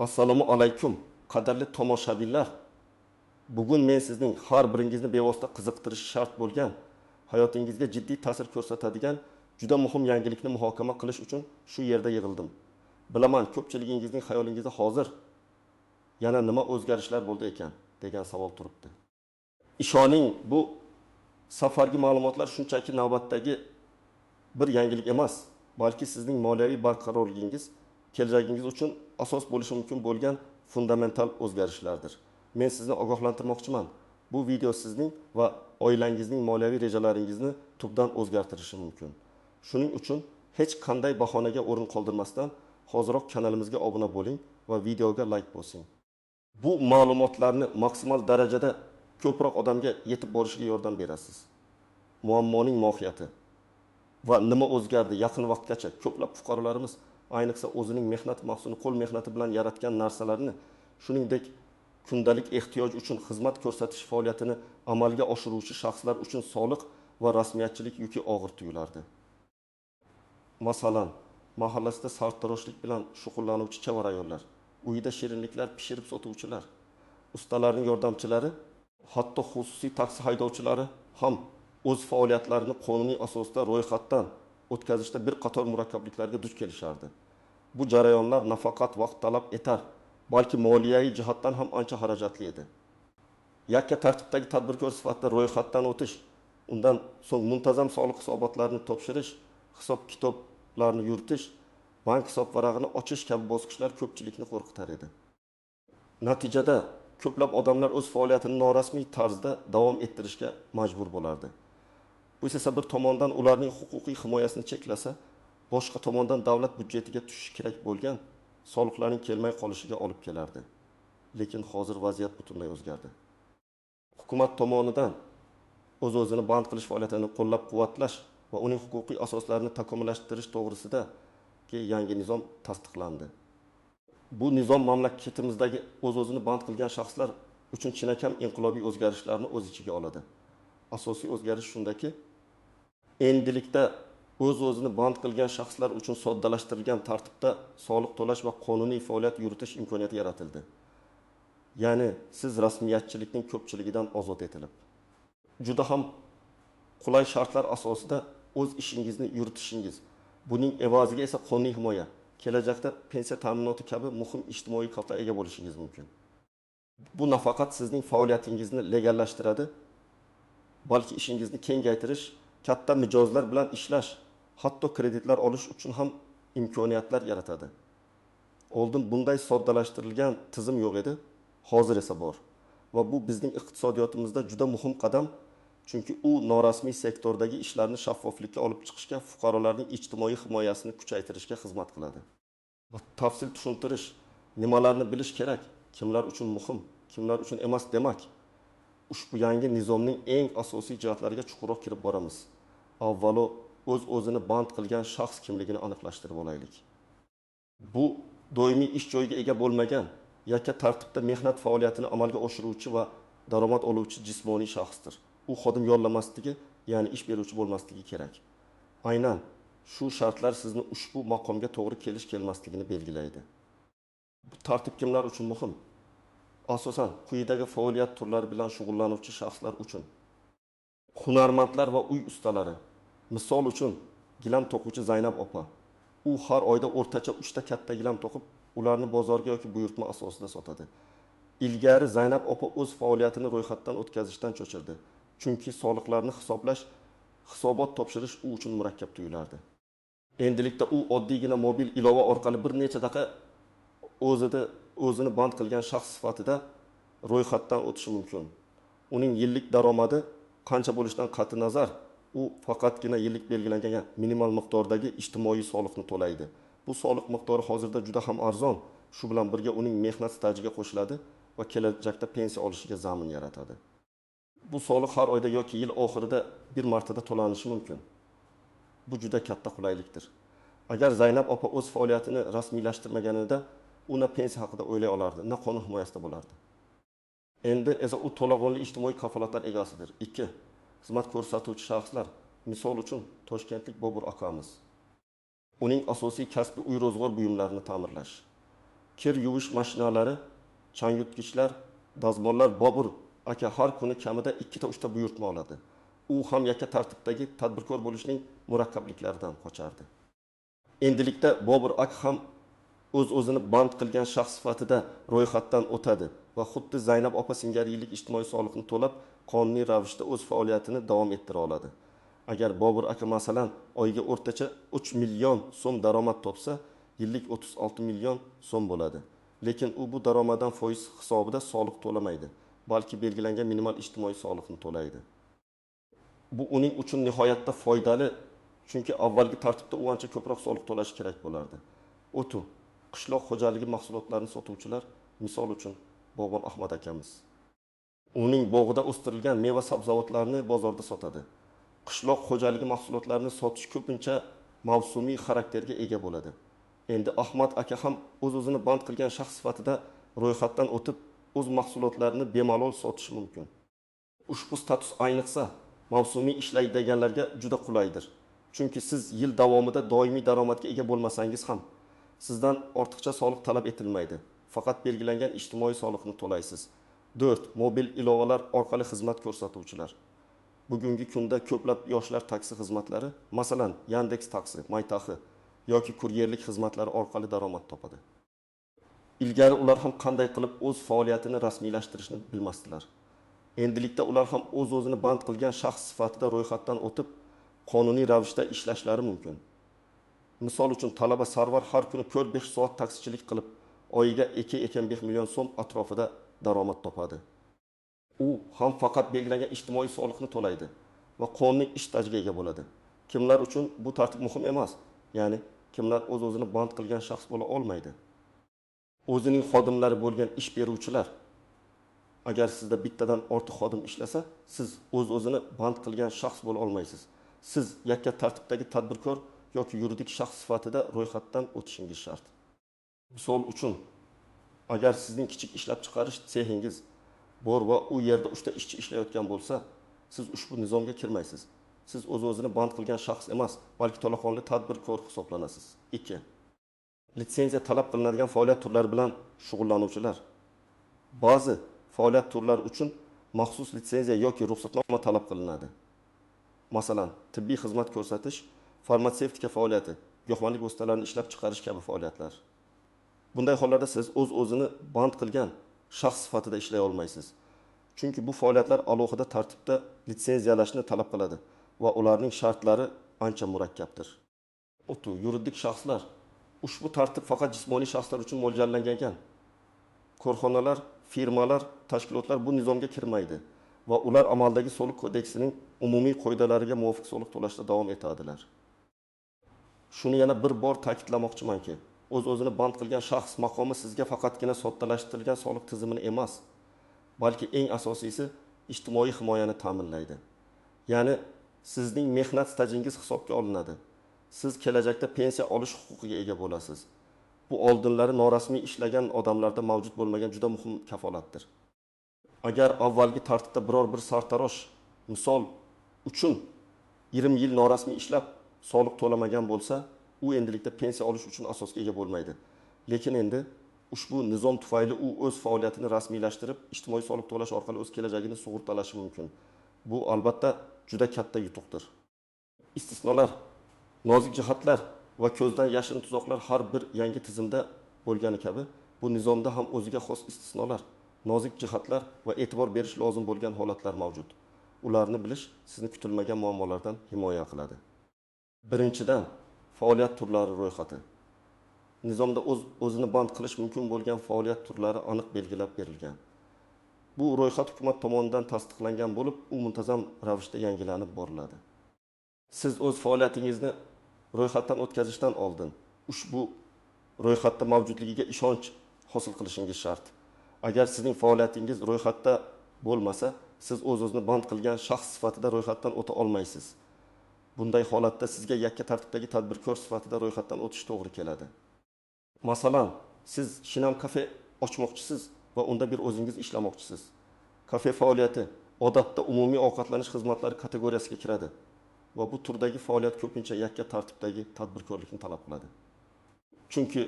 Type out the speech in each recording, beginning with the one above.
Assalomu alaykum, qadrli tomoshabinlar. Bugun men sizning har biringizni bevosita qiziqtirishi shart bo'lgan, hayotingizga jiddiy ta'sir ko'rsatadigan juda muhim yangilikni muhokama qilish uchun shu yerda yig'ildim. Bilaman, ko'pchiligingizning xayolingizda hozir yana nima o'zgarishlar bo'ldi ekan degan savol turibdi. Ishoning, bu safargi ma'lumotlar shunchaki navbatdagi bir yangilik emas, balki sizning moliyaviy barqarorligingiz, kelajagingiz uchun asos bo'lishi mumkin bo'lgan fundamental o'zgarishlardir. Men sizni ogohlantirmoqchiman. Bu video sizning va oilangizning moliyaviy rejalaringizni tubdan o'zgartirishi mumkin. Shuning uchun hech qanday bahonaga o'rin qoldirmasdan hoziroq kanalimizga obuna bo'ling va videoga like bosing. Bu ma'lumotlarni maksimal darajada ko'proq odamga yetib borishiga yordam berasiz. Muammoning mohiyati va nima o'zgardi yaqin vaqtgacha ko'plab fuqarolarimiz ayniqsa o'zining mehnat mahsulini qo'l mehnati bilan yaratgan narsalarni, shuningdek kundalik ehtiyoj uchun xizmat ko'rsatish faoliyatini amalga oshiruvchi shaxslar uchun soliq va rasmiyatchilik yuki og'ir tuyulardi. Masalan, mahallasida sartaroshlik bilan shug'ullanuvchi chevar ayollar, uyida shirinliklar pishirib sotuvchilar, ustalarning yordamchilari, hatto xususiy taksi haydovchilari ham o'z faoliyatlarini qonuniy asosda ro'yxatdan o'tkazishda bir qator murakkabliklarga duch kelishardi. Bu jarayonlar nafaqat vaqt talab etar, balki moliyaviy jihatdan ham ancha xarajatli edi. Yakka tartibdagi tadbirkor sifatida ro'yxatdan o'tish, undan so'ng muntazam soliq hisobotlarini topshirish, hisob-kitoblarni yuritish, bank hisobvarag'ini ochish kabi bosqichlar ko'pchilikni qo'rqitar edi. Natijada ko'plab odamlar o'z faoliyatini norasmiy tarzda davom ettirishga majbur bo'lardi. Bu esa bir tomondan ularning huquqiy himoyasini cheklasa, boshqa tomondan davlat byudjetiga tushishi kerak bo'lgan soliqlarning kelmay qolishiga olib kelardi. Lekin hozir vaziyat butunlay o'zgardi. Hukumat tomonidan o'z-o'zini band qilish faoliyatini qo'llab-quvvatlash va uning huquqiy asoslarini takomillashtirish to'g'risidagi yangi nizom tasdiqlandi. Bu nizom mamlakatimizdagi o'z-o'zini band qilgan shaxslar uchun chinakam inqilobiy o'zgarishlarni o'z ichiga oladi. Asosiy o'zgarish shundaki, endilikda o'z-o'zini band qilgan shaxslar uchun soddalashtirilgan tartibda soliq to'lash va qonuniy faoliyat yuritish imkoniyati yaratildi. Ya'ni siz rasmiyatchilikning ko'pchiligidan ozod etilib, juda ham qulay shartlar asosida o'z ishingizni yuritishingiz, buning evaziga esa qonuniy himoya, kelajakda pensiya ta'minoti kabi muhim ijtimoiy kafolatga ega bo'lishingiz mumkin. Bu nafaqat sizning faoliyatingizni legallashtiradi, balki ishingizni kengaytirish, katta mijozlar bilan ishlash, hatto kreditlar olish uchun ham imkoniyatlar yaratadi. Oldin bunday soddalashtirilgan tizim yo'q edi, hozir esa bor. Va bu bizning iqtisodiyotimizda juda muhim qadam, chunki u norasmiy sektordagi ishlarni shaffoflikka olib chiqishga, fuqarolarning ijtimoiy himoyasini kuchaytirishga xizmat qiladi. Tafsil tushuntirish, nimalarni bilish kerak, kimlar uchun muhim, kimlar uchun emas demak, ushbu yangi nizomning eng asosiy jihatlariga chuqurroq kirib boramiz. Avvalo o'z-o'zini band qilgan shaxs kimligini aniqlashtirib olaylik. Bu doimiy ish joyiga ega bo'lmagan, yakka tartibda mehnat faoliyatini amalga oshiruvchi va daromad oluvchi jismoniy shaxsdir. U xodim yollamasligi, ya'ni ish beruvchi bo'lmasligi kerak. Aynan shu shartlar sizni ushbu maqomga to'g'ri kelish-kelmasligini belgilaydi. Bu tartib kimlar uchun muhim? Asosan quyidagi faoliyat turlari bilan shug'ullanuvchi shaxslar uchun. Hunarmandlar va uy ustalari. Misol uchun, gilam to'quvchi Zaynab opa. U har oyda o'rtacha 3 ta katta gilam to'qib, ularni bozorga yoki buyurtma asosida sotadi. Ilgari Zaynab opa o'z faoliyatini ro'yxatdan o'tkazishdan cho'chirdi. Chunki soliqlarni hisoblash, hisobot topshirish u uchun murakkab tuyulardi. Endilikda u oddiygina mobil ilova orqali bir necha daqiqa o'zini band qilgan shaxs sifatida ro'yxatdan o'tishi mumkin. Uning yillik daromadi qancha bo'lishidan qat'i nazar, u faqatgina yillik belgilangan minimal miqdordagi ijtimoiy soliqni to'laydi. Bu soliq miqdori hozirda juda ham arzon, shu bilan birga uning mehnat stajiga qo'shiladi va kelajakda pensiya olishiga zamin yaratadi. Bu soliq har oyda yoki yil oxirida bir martada to'lanishi mumkin. Bu juda katta qulaylikdir. Agar Zaynab opa o'z faoliyatini rasmiylashtirmaganida, u na pensiya haqida o'ylay olardi, na qonun himoyasida bo'lardi. Endi esa u to'laqonli ijtimoiy kafolatlar egasidir. 2. Xizmat ko'rsatuvchi shaxslar, misol uchun Toshkentlik Bobur akamiz. Uning asosiy kasbi uy ro'zg'or buyumlarini ta'mirlash. Kir yuvish mashinalari, changyutgichlar, dazmollar Bobur aka har kuni kamida 2-3 ta buyurtma oladi. U ham yakka tartibdagi tadbirkor bo'lishning murakkabliklaridan qochardi. Endilikda Bobur aka ham o'z-o'zini band qilgan shaxs sifatida ro'yxatdan o'tadi va xuddi Zaynab opa singari yillik ijtimoiy soliqni to'lab, qonuniy ravishda o'z faoliyatini davom ettira oladi. Agar Bobur aka masalan oyiga o'rtacha 3 million so'm daromad topsa, yillik 36 million so'm bo'ladi. Lekin u bu daromaddan foiz hisobida soliq to'lamaydi, balki belgilangan minimal ijtimoiy soliqni to'laydi. Bu uning uchun nihoyatda foydali, chunki avvalgi tartibda u ancha ko'proq soliq to'lashi kerak bo'lardi. O'tu, qishloq xo'jaligi mahsulotlarini sotuvchilar, misol uchun bog'bon Ahmad akamiz. Uning bog'ida o'stirilgan meva sabzavotlarni bozorda sotadi. Qishloq xo'jaligi mahsulotlarini sotish ko'pincha mavsumiy xarakterga ega bo'ladi. Endi Ahmad aka ham o'z-o'zini band qilgan shaxs sifatida ro'yxatdan o'tib, o'z mahsulotlarini bemalol sotishi mumkin. Ushbu status ayniqsa mavsumiy ishlaydiganlarga juda qulaydir. Chunki siz yil davomida doimiy daromadga ega bo'lmasangiz ham sizdan ortiqcha soliq talab etilmaydi. Faqat belgilangan ijtimoiy soliqni to'laysiz. 4. Mobil ilovalar orqali xizmat ko'rsatuvchilar. Bugungi kunda ko'plab yoshlar taksi xizmatlari, masalan, Yandex Taksi, MyTaxi yoki kuryerlik xizmatlari orqali daromad topadi. Ilgari ular ham qanday qilib o'z faoliyatini rasmiylashtirishni bilmasdilar. Endilikda ular ham o'z-o'zini band qilgan shaxs sifatida ro'yxatdan o'tib, qonuniy ravishda ishlashlari mumkin. Misol uchun talaba Sarvar har kuni 4-5 soat taksichilik qilib, oyiga 2-2,5 million so'm atrofida daromad topadi. U ham faqat belgilangan ijtimoiy soliqni to'laydi va qonuniy ish stajiga ega bo'ladi. Kimlar uchun bu tartib muhim emas, ya'ni kimlar o'z-o'zini band qilgan shaxs bo'la olmaydi. O'zining xodimlari bo'lgan ish beruvchilar, agar sizda bittadan ortiq xodim ishlasa, siz o'z-o'zini band qilgan shaxs bo'la olmaysiz. Siz yakka tartibdagi tadbirkor yoki yuridik shaxs sifatida ro'yxatdan o'tishingiz shart. Misol uchun, agar sizning kichik ishlab chiqarish sexingiz bor va u yerda 3 ta ishchi ishlayotgan bo'lsa, siz ushbu nizomga kirmaysiz. Siz o'z-o'zini band qilgan shaxs emas, balki to'laqonli tadbirkor hisoblanasiz. 2. Litsenziya talab qilinadigan faoliyat turlari bilan shug'ullanuvchilar. Ba'zi faoliyat turlari uchun maxsus litsenziya yoki ruxsatnoma talab qilinadi. Masalan, tibbiy xizmat ko'rsatish, farmatsevtika faoliyati, giyohvandlik vositalarini ishlab chiqarish kabi faoliyatlar. Bunday hollarda siz o'z-o'zini band qilgan shaxs sifatida ishlay olmaysiz. Chunki bu faoliyatlar alohida tartibda litsenziyalashni talab qiladi va ularning shartlari ancha murakkabdir. O'tu, yuridik shaxslar. Ushbu tartib faqat jismoniy shaxslar uchun mo'ljallangan ekan. Korxonalar, firmalar, tashkilotlar bu nizomga kirmaydi va ular amaldagi soliq kodeksining umumiy qoidalariga muvofiq soliq to'lashda davom etadilar. Shuni yana bir bor ta'kidlamoqchimanki, o'z-o'zini band qilgan shaxs maqomi sizga faqatgina soddalashtirilgan soliq tizimini emas, balki eng asosiysi ijtimoiy himoyani ta'minlaydi. Ya'ni sizning mehnat stajingiz hisobga olinadi. Siz kelajakda pensiya olish huquqiga ega bo'lasiz. Bu oldinlari norasmiy ishlagan odamlarda mavjud bo'lmagan juda muhim kafolatdir. Agar avvalgi tartibda biror bir sartarosh misol uchun 20 yil norasmiy ishlab soliq to'lamagan bo'lsa, u endilikda pensiya olish uchun asosga ega bo'lmaydi. Lekin endi ushbu nizom tufayli u o'z faoliyatini rasmiylashtirib, ijtimoiy soliq to'lash orqali o'z kelajagini sug'urtalashi mumkin. Bu albatta juda katta yutuqdir. Istisnolar, nozik jihatlar va ko'zdan yashirin tuzoqlar har bir yangi tizimda bo'lgani kabi, bu nizomda ham o'ziga xos istisnolar, nozik jihatlar va e'tibor berish lozim bo'lgan holatlar mavjud. Ularni bilish sizni kutilmagan muammolardan himoya qiladi. Birinchidan, faoliyat turlari ro'yxati. Nizomda o'zini band qilish mumkin bo'lgan faoliyat turlari aniq belgilab berilgan. Bu ro'yxat hukumat tomonidan tasdiqlangan bo'lib, u muntazam ravishda yangilanib boriladi. Siz o'z faoliyatingizni ro'yxatdan o'tkazishdan oldin ushbu ro'yxatda mavjudligiga ishonch hosil qilishingiz shart. Agar sizning faoliyatingiz ro'yxatda bo'lmasa, siz o'z-o'zini band qilgan shaxs sifatida ro'yxatdan o'ta olmaysiz. Bunday holatda sizga yakka tartibdagi tadbirkor sifatida ro'yxatdan o'tish to'g'ri keladi. Masalan, siz shinam kafe ochmoqchisiz va unda bir o'zingiz ishlamoqchisiz. Kafe faoliyati odatda umumiy ovqatlanish xizmatlari kategoriyasiga kiradi va bu turdagi faoliyat ko'pincha yakka tartibdagi tadbirkorlikni talab qiladi. Chunki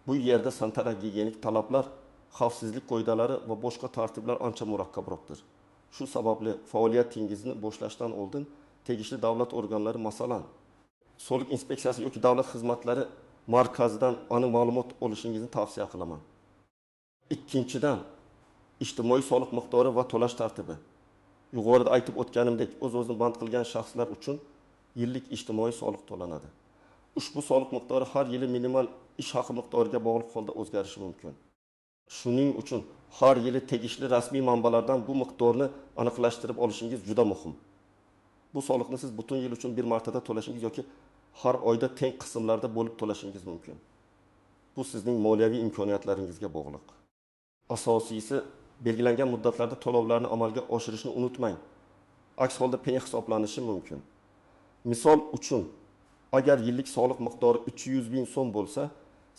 Bu yerda sanitar-gigiyenik talablar, xavfsizlik qoidalari va boshqa tartiblar ancha murakkabroqdir. Shu sababli faoliyatingizni boshlashdan oldin tegishli davlat organlari, masalan, soliq inspeksiyasi yoki davlat xizmatlari markazidan aniq ma'lumot olishingizni tavsiya qilaman. Ikkinchidan, ijtimoiy soliq miqdori va to'lash tartibi. Yuqorida aytib o'tganimdek, o'z-o'zini band qilgan shaxslar uchun yillik ijtimoiy soliq to'lanadi. Ushbu soliq miqdori har yili minimal ish haqi miqdoriga bog'liq holda o'zgarishi mumkin. Shuning uchun har yili tegishli rasmiy manbalardan bu miqdorni aniqlashtirib olishingiz juda muhim. Bu soliqni siz butun yil uchun bir martada to'lashingiz yoki har oyda teng qismlarda bo'lib to'lashingiz mumkin. Bu sizning moliyaviy imkoniyatlaringizga bog'liq. Asosiysi, belgilangan muddatlarda to'lovlarni amalga oshirishni unutmang. Aks holda penya hisoblanishi mumkin. Misol uchun, agar yillik soliq miqdori 300 ming so'm bo'lsa,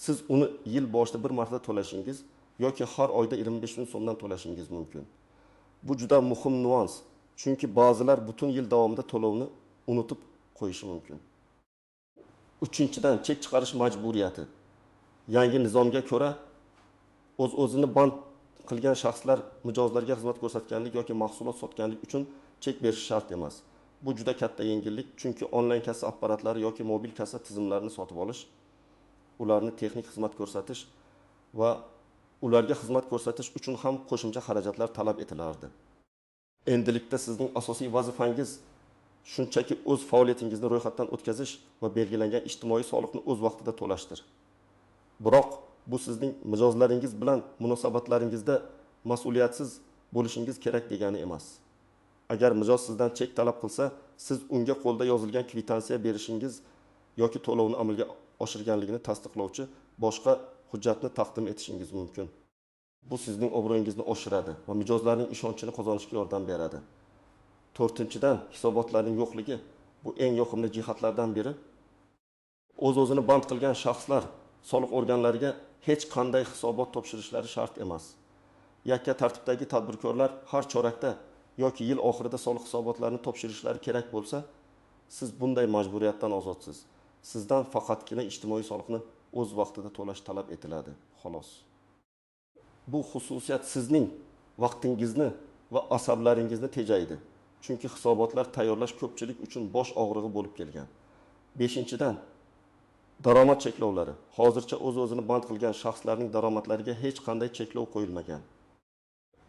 siz uni yil boshida bir marta to'lashingiz yoki har oyda 25 ming so'mdan to'lashingiz mumkin. Bu juda muhim nuans, chunki ba'zilar butun yil davomida to'lovni unutib qo'yishi mumkin. Uchinchidan, chek chiqarish majburiyati. Yangi nizomga ko'ra, o'z-o'zini band qilgan shaxslar mijozlarga xizmat ko'rsatganlik yoki mahsulot sotganlik uchun chek berish shart emas. Bu juda katta yengillik, chunki onlayn kassa apparatlari yoki mobil kassa tizimlarini sotib olish, ularni texnik xizmat ko'rsatish va ularga xizmat ko'rsatish uchun ham qo'shimcha xarajatlar talab etilardi. Endilikda sizning asosiy vazifangiz shunchaki o'z faoliyatingizni ro'yxatdan o'tkazish va belgilangan ijtimoiy soliqni o'z vaqtida to'lashdir. Biroq bu sizning mijozlaringiz bilan munosabatlaringizda mas'uliyatsiz bo'lishingiz kerak degani emas. Agar mijoz sizdan chek talab qilsa, siz unga qo'lda yozilgan kvitansiya berishingiz yoki to'lovni amalga oshirganligini tasdiqlovchi boshqa hujjatni taqdim etishingiz mumkin. Bu sizning obro'yingizni oshiradi va mijozlarning ishonchini qozonishga yordam beradi. To'rtinchidan, hisobotlarning yo'qligi bu eng yoqimli jihatlardan biri. O'z-o'zini band qilgan shaxslar soliq organlariga hech qanday hisobot topshirishlari shart emas. Yakka tartibdagi tadbirkorlar har chorakda yoki yil oxirida soliq hisobotlarini topshirishlari kerak bo'lsa, siz bunday majburiyatdan ozodsiz. Sizdan faqatgina ijtimoiy soliqni o'z vaqtida to'lash talab etiladi, xolos. Bu xususiyat sizning vaqtingizni va asablaringizni tejaydi. Chunki hisobotlar tayyorlash ko'pchilik uchun bosh og'rig'i bo'lib kelgan. Beshinchidan, daromad cheklovlari. Hozircha o'z-o'zini band qilgan shaxslarning daromadlariga hech qanday cheklov qo'yilmagan.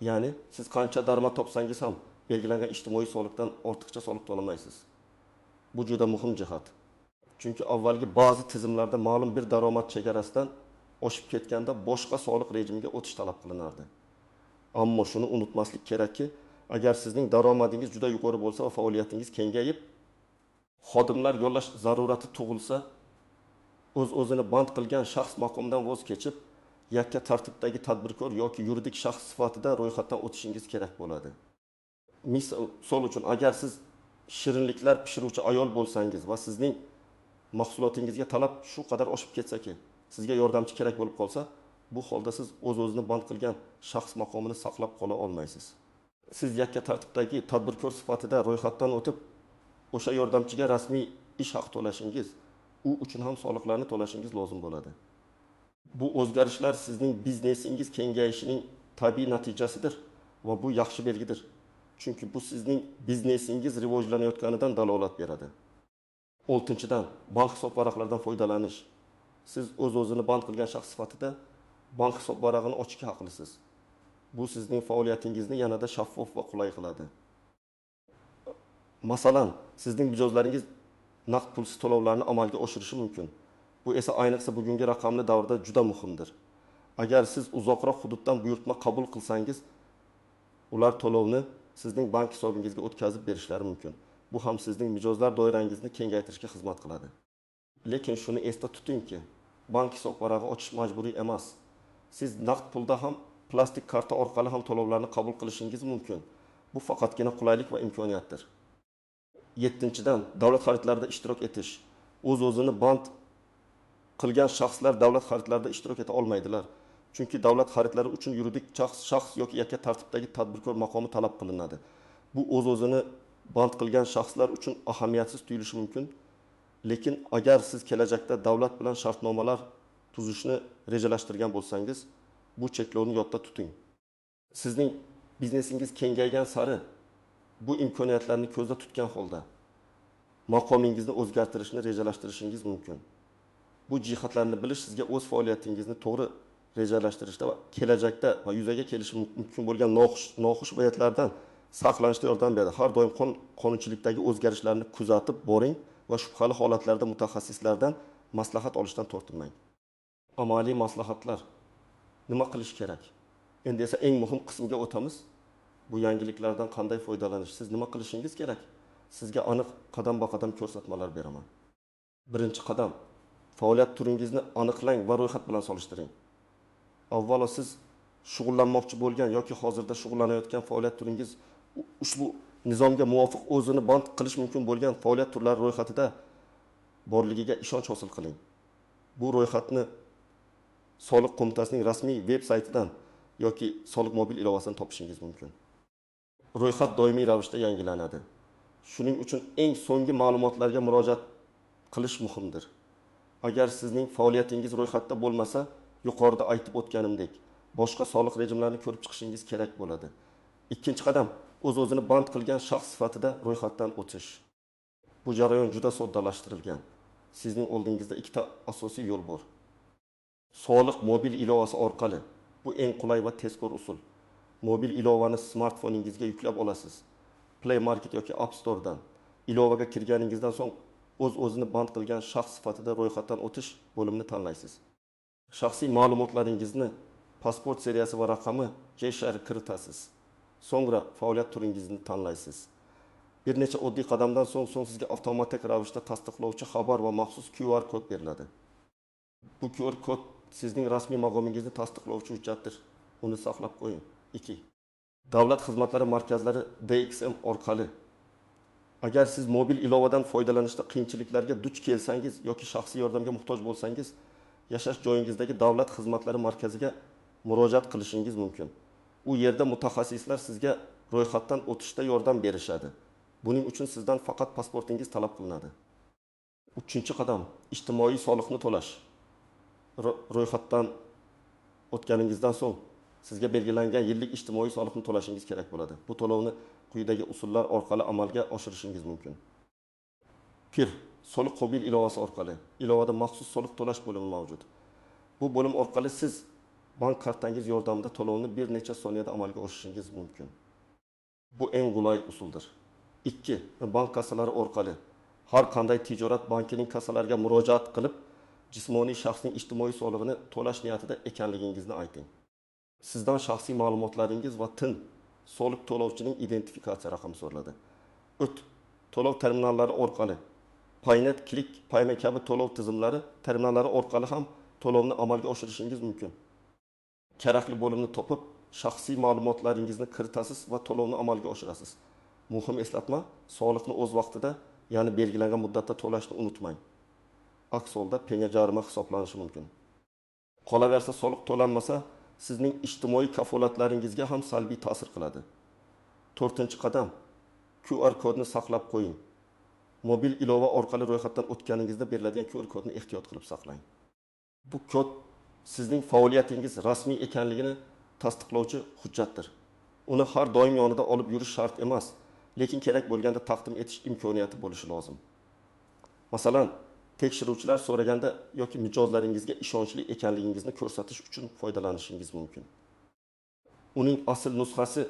Ya'ni siz qancha daromad topsangiz ham belgilangan ijtimoiy soliqdan ortiqcha soliq to'lamaysiz. Bu juda muhim jihat. Chunki avvalgi ba'zi tizimlarda ma'lum bir daromad chegarasidan oshib ketganda boshqa soliq rejimiga o'tish talab qilinardi. Ammo shuni unutmaslik kerakki, agar sizning daromadingiz juda yuqori bo'lsa va faoliyatingiz kengayib, xodimlar yollash zarurati tug'ilsa, o'z-o'zini band qilgan shaxs maqomidan voz kechib, yakka tartibdagi tadbirkor yoki yuridik shaxs sifatida ro'yxatdan o'tishingiz kerak bo'ladi. Misol uchun, agar siz shirinliklar pishiruvchi ayol bo'lsangiz va sizning mahsulotingizga talab shu qadar oshib ketsaki, sizga yordamchi kerak bo'lib qolsa, bu holda siz o'z-o'zini band qilgan shaxs maqomini saqlab qola olmaysiz. Siz yakka tartibdagi tadbirkor sifatida ro'yxatdan o'tib, o'sha yordamchiga rasmiy ish haqi to'lashingiz, u uchun ham soliqlarni to'lashingiz lozim bo'ladi. Bu o'zgarishlar sizning biznesingiz kengayishining tabiiy natijasidir va bu yaxshi belgidir. Chunki bu sizning biznesingiz rivojlanayotganidan dalolat beradi. Oltinchidan, bank hisobvaraqlaridan foydalanish. Siz o'z-o'zini band qilgan shaxs sifatida bank hisobvarag'ini ochishga haqlisiz. Bu sizning faoliyatingizni yanada shaffof va qulay qiladi. Masalan, sizning mijozlaringiz naqd pulsiz to'lovlarni amalga oshirishi mumkin. Bu esa ayniqsa bugungi raqamli davrda juda muhimdir. Agar siz uzoqroq hududdan buyurtma qabul qilsangiz, ular to'lovni sizning bank hisobingizga o'tkazib berishlari mumkin. Bu ham sizning mijozlar doirangizni kengaytirishga xizmat qiladi. Lekin shuni esda tutingki, bank hisobvarag'i ochish majburiy emas. Siz naqd pulda ham, plastik karta orqali ham to'lovlarni qabul qilishingiz mumkin. Bu faqatgina qulaylik va imkoniyatdir. Yettinchidan, davlat xaridlarida ishtirok etish. O'z-o'zini band qilgan shaxslar davlat xaridlarida ishtirok eta olmaydilar. Chunki davlat xaridlari uchun yuridik shaxs yoki yakka tartibdagi tadbirkor maqomi talab qilinadi. Bu o'z-o'zini band qilgan shaxslar uchun ahamiyatsiz tuyulishi mumkin. Lekin agar siz kelajakda davlat bilan shartnomalar tuzishni rejalashtirgan bo'lsangiz, bu cheklovni yodda tuting. Sizning biznesingiz kengaygan sari bu imkoniyatlarni ko'zda tutgan holda maqomingizni o'zgartirishni rejalashtirishingiz mumkin. Bu jihatlarni bilish sizga o'z faoliyatingizni to'g'ri rejalashtirishda va kelajakda va yuzaga kelishi mumkin bo'lgan noxush vaziyatlardan saqlanishda yordam beradi. Har doim qonunchilikdagi o'zgarishlarni kuzatib boring va shubhali holatlarda mutaxassislardan maslahat olishdan tortinmang. Amaliy maslahatlar. Nima qilish kerak? Endi esa eng muhim qismga o'tamiz. Bu yangiliklardan qanday foydalanish? Siz nima qilishingiz kerak? Sizga aniq qadam-ba-qadam ko'rsatmalar beraman. Birinchi qadam, faoliyat turingizni aniqlang va ro'yxat bilan solishtiring. Avvalo siz shug'ullanmoqchi bo'lgan yoki hozirda shug'ullanayotgan faoliyat turingiz ushbu nizomga muvofiq o'zini band qilish mumkin bo'lgan faoliyat turlari ro'yxatida borligiga ishonch hosil qiling. Bu ro'yxatni Soliq qo'mitasining rasmiy veb saytidan yoki Soliq mobil ilovasidan topishingiz mumkin. Ro'yxat doimiy ravishda yangilanadi. Shuning uchun eng so'nggi ma'lumotlarga murojaat qilish muhimdir. Agar sizning faoliyatingiz ro'yxatda bo'lmasa, yuqorida aytib o'tganimdek, boshqa soliq rejimlarini ko'rib chiqishingiz kerak bo'ladi. Ikkinchi qadam, o'z-o'zini band qilgan shaxs sifatida ro'yxatdan o'tish. Bu jarayon juda soddalashtirilgan. Sizning oldingizda ikkita asosiy yo'l bor. Soliq mobil ilovasi orqali. Bu eng qulay va tezkor usul. Mobil ilovani smartfoningizga yuklab olasiz. Play Market yoki App Store'dan. Ilovaga kirganingizdan so'ng o'z-o'zini band qilgan shaxs sifatida ro'yxatdan o'tish bo'limini tanlaysiz. Shaxsiy ma'lumotlaringizni pasport seriyasi va raqami JSHR kiritasiz. So'ngra faoliyat turingizni tanlaysiz. Bir necha oddiy qadamdan so'ng sizga avtomatik ravishda tasdiqlovchi xabar va maxsus QR kod beriladi. Bu QR kod sizning rasmiy maqomingizni tasdiqlovchi hujjatdir. Uni saqlab qo'ying. 2. Davlat xizmatlari markazlari DXM orqali. Agar siz mobil ilovadan foydalanishda qiyinchiliklarga duch kelsangiz yoki shaxsiy yordamga muhtoj bo'lsangiz, yashash joyingizdagi davlat xizmatlari markaziga murojaat qilishingiz mumkin. U yerda mutaxassislar sizga ro'yxatdan o'tishda yordam berishadi. Buning uchun sizdan faqat pasportingiz talab qilinadi. 3-qadam, ijtimoiy soliqni to'lash. Ro'yxatdan o'tganingizdan so'ng sizga belgilangan yillik ijtimoiy soliqni to'lashingiz kerak bo'ladi. Bu to'lovni quyidagi usullar orqali amalga oshirishingiz mumkin. 1. Soliq mobil ilovasi orqali. Ilovada maxsus soliq to'lash bo'limi mavjud. Bu bo'lim orqali siz bank kartangiz yordamida to'lovni bir necha soniyada amalga oshirishingiz mumkin. Bu eng qulay usuldir. 2. Bank kassalari orqali. Har qanday tijorat bankining kassalariga murojaat qilib, jismoniy shaxsning ijtimoiy solig'ini to'lash niyatida ekanligingizni ayting. Sizdan shaxsiy ma'lumotlaringiz va TIN soliq to'lovchining identifikatsiya raqami so'raladi. 3. To'lov terminallari orqali. Paynet, Click, Payme kabi to'lov tizimlari terminallari orqali ham to'lovni amalga oshirishingiz mumkin. Kerakli bo'limni topib, shaxsiy ma'lumotlaringizni kiritasiz va to'lovni amalga oshirasiz. Muhim eslatma, soliqni o'z vaqtida, ya'ni belgilangan muddatda to'lashni unutmang. Aks holda penya jarima hisoblanishi mumkin. Qolaversa, soliq to'lanmasa, sizning ijtimoiy kafolatlaringizga ham salbiy ta'sir qiladi. 4-qadam, QR kodni saqlab qo'ying. Mobil ilova orqali ro'yxatdan o'tganingizda beriladigan QR kodni ehtiyot qilib saqlang. Bu kod sizning faoliyatingiz rasmiy ekanligini tasdiqlovchi hujjatdir. Uni har doim yonida olib yurish shart emas, lekin kerak bo'lganda taqdim etish imkoniyati bo'lishi lozim. Masalan, tekshiruvchilar so'raganda yoki mijozlaringizga ishonchli ekanligingizni ko'rsatish uchun foydalanishingiz mumkin. Uning asl nusxasi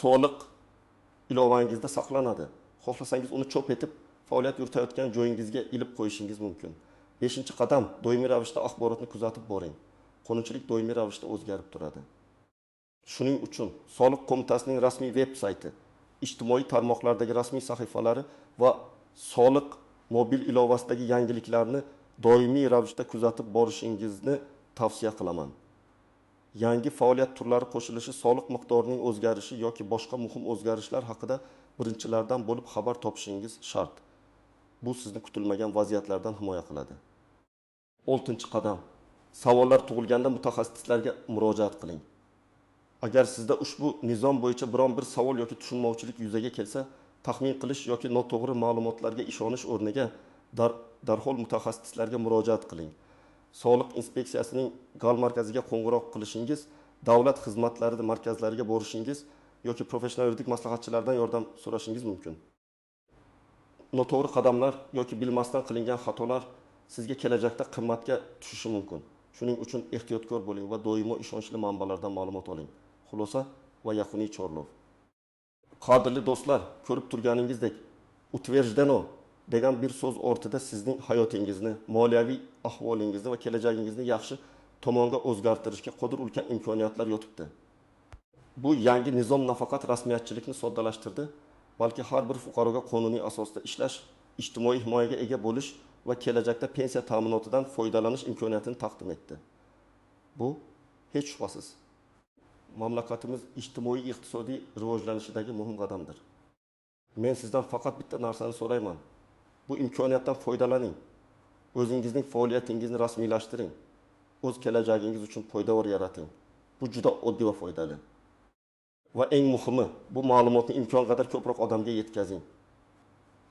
soliq ilovangizda saqlanadi. Xohlasangiz uni chop etib, faoliyat yuritayotgan joyingizga ilib qo'yishingiz mumkin. 5-qadam, doimiy ravishda axborotni kuzatib boring. Qonunchilik doimiy ravishda o'zgarib turadi. Shuning uchun Soliq qo'mitasining rasmiy veb sayti, ijtimoiy tarmoqlardagi rasmiy sahifalari va soliq mobil ilovasidagi yangiliklarni doimiy ravishda kuzatib borishingizni tavsiya qilaman. Yangi faoliyat turlari qo'shilishi, soliq miqdorining o'zgarishi yoki boshqa muhim o'zgarishlar haqida birinchilardan bo'lib xabar topishingiz shart. Bu sizni kutilmagan vaziyatlardan himoya qiladi. 6-qadam. Savollar tug'ilganda mutaxassislarga murojaat qiling. Agar sizda ushbu nizom bo'yicha biron bir savol yoki tushunmovchilik yuzaga kelsa, taxmin qilish yoki noto'g'ri ma'lumotlarga ishonish o'rniga darhol mutaxassislarga murojaat qiling. Soliq inspeksiyasining Gal markaziga qo'ng'iroq qilishingiz, davlat xizmatlari markazlariga borishingiz yoki professional yuridik maslahatchilardan yordam so'rashingiz mumkin. Noto'g'ri qadamlar yoki bilmasdan qilingan xatolar sizga kelajakda qimmatga tushishi mumkin. Shuning uchun ehtiyotkor bo'ling va doimo ishonchli manbalardan ma'lumot oling. Xulosa va yakuniy chorlov. Qadrli do'stlar, ko'rib turganingizdek, утверждено degan bir so'z ortida sizning hayotingizni, moliyaviy ahvolingizni va kelajagingizni yaxshi tomonga o'zgartirishga qodir ulkan imkoniyatlar yotibdi. Bu yangi nizom nafaqat rasmiyatchilikni soddalashtirdi, balki har bir fuqaroga qonuniy asosda ishlash, ijtimoiy himoyaga ega bo'lish va kelajakda pensiya ta'minotidan foydalanish imkoniyatini taqdim etdi. Bu hech shubhasiz mamlakatimiz ijtimoiy iqtisodiy rivojlanishidagi muhim qadamdir. Men sizdan faqat bitta narsani so'rayman. Bu imkoniyatdan foydalaning. O'zingizning faoliyatingizni rasmiylashtiring. O'z kelajagingiz uchun poydevor yarating. Bu juda oddiy va foydali. Va eng muhimi, bu ma'lumotni imkon qadar ko'proq odamga yetkazing.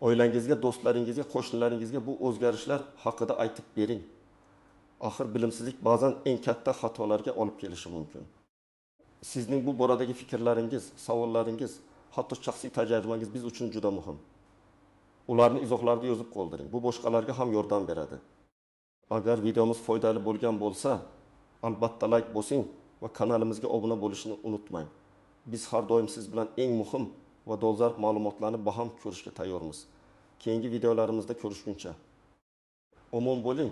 Oilangizga, do'stlaringizga, qo'shnilaringizga bu o'zgarishlar haqida aytib bering. Axir bilimsizlik ba'zan eng katta xatolarga olib kelishi mumkin. Sizning bu boradagi fikrlaringiz, savollaringiz, hatto shaxsiy tajribangiz biz uchun juda muhim. Ularni izohlarda yozib qoldiring. Bu boshqalarga ham yordam beradi. Agar videomiz foydali bo'lgan bo'lsa, albatta like bosing va kanalimizga obuna bo'lishni unutmang. Biz har doim siz bilan eng muhim va dolzarb ma'lumotlarni baham ko'rishga tayyormiz. Keyingi videolarimizda ko'rishguncha omon bo'ling.